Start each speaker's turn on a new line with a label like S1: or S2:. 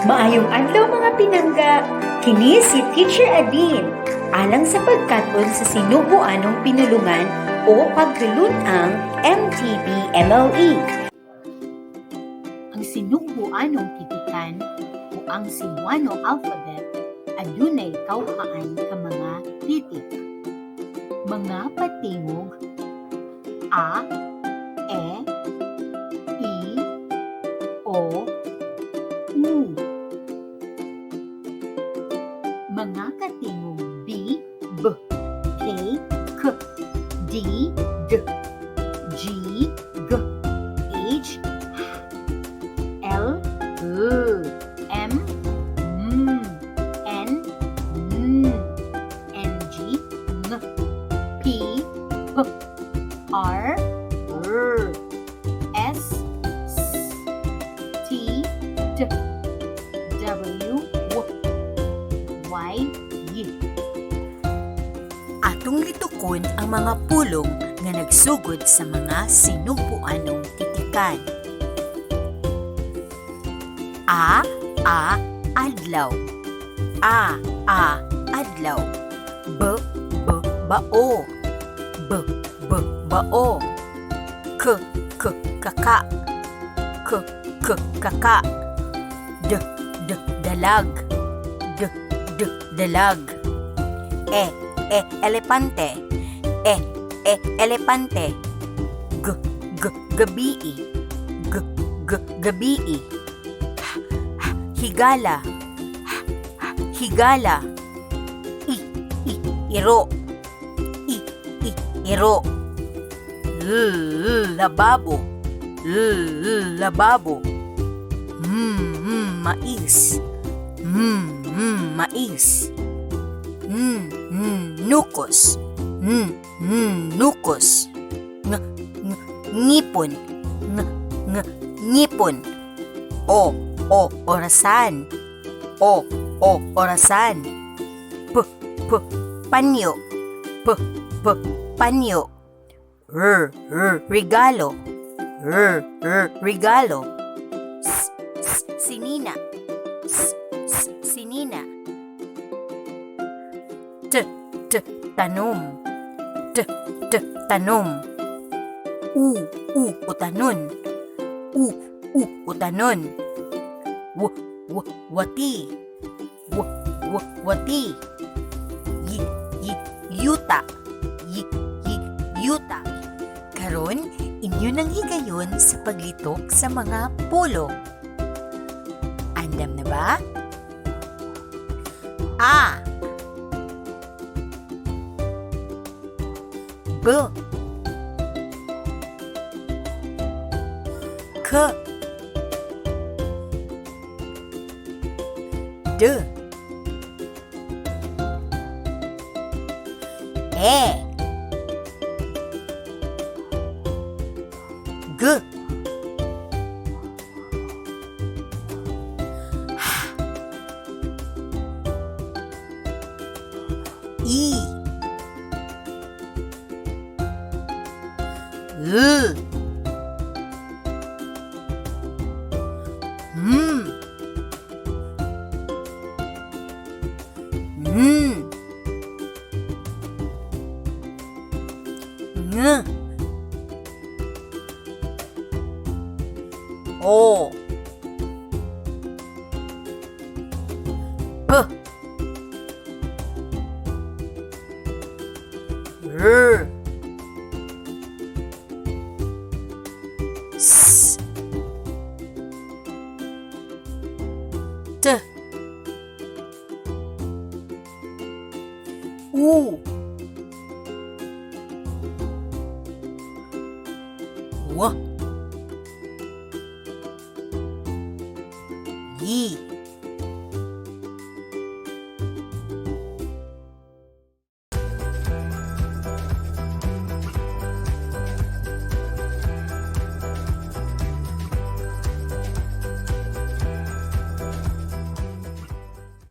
S1: Maayong adlaw, mga pinangga. Kini si Teacher Adine. Alang sa pagkat-on sa Sinuboanong Pinulungan o pagtulun-ang MTB MLE. Ang Sinuboanong titikan o ang Cebuano alphabet adunay kawhaan ka mga titik. Mga patingog A, E, I, O, U. Mga katingog B, B, K, K, D, D, G, G, H, L, L, M, M, N, N, N, G, N, P, P, R, R, S, S, T, T, W, W, Y, Y. Atong litukon ang mga pulong nga nagsugod sa mga Sinuboanong titikan. A, A, adlaw. A, A, adlaw. B, B, bao. B, B, bao. K, K, kaka. K, K, kaka. D, D, dalag. D, D, dalag. E, E, elepante. E, E, elepante. G, G, gabii. G, G, gabii. H, H, higala. H, H, higala. I, I, iro. I, I, iro. L, L, lababo. L, L, lababo. M, M, mais. M, M, mais. N, N, nukos. N, N, nukos. Ng, Ng, ngipon. Ng, Ng, ngipon. O, O, orasan. O, O, orasan. P, P, panyo. P, P, panyo. R, R, regalo. R, R, regalo. S, S, sinina. S, S, sinina. T, T, tanom. T, T, tanom. U, U, utanon. U, U, utanon. W, W, wati. W, W, wati. Y, Y, yuta. Y, Y, yuta. Karon, inyo nang higayon sa paglitok sa mga pulong. Andam na ba? A, B, K, D, E, G, H, I, L, M, N, Ng, O, P, R, S, T, U, W, Y.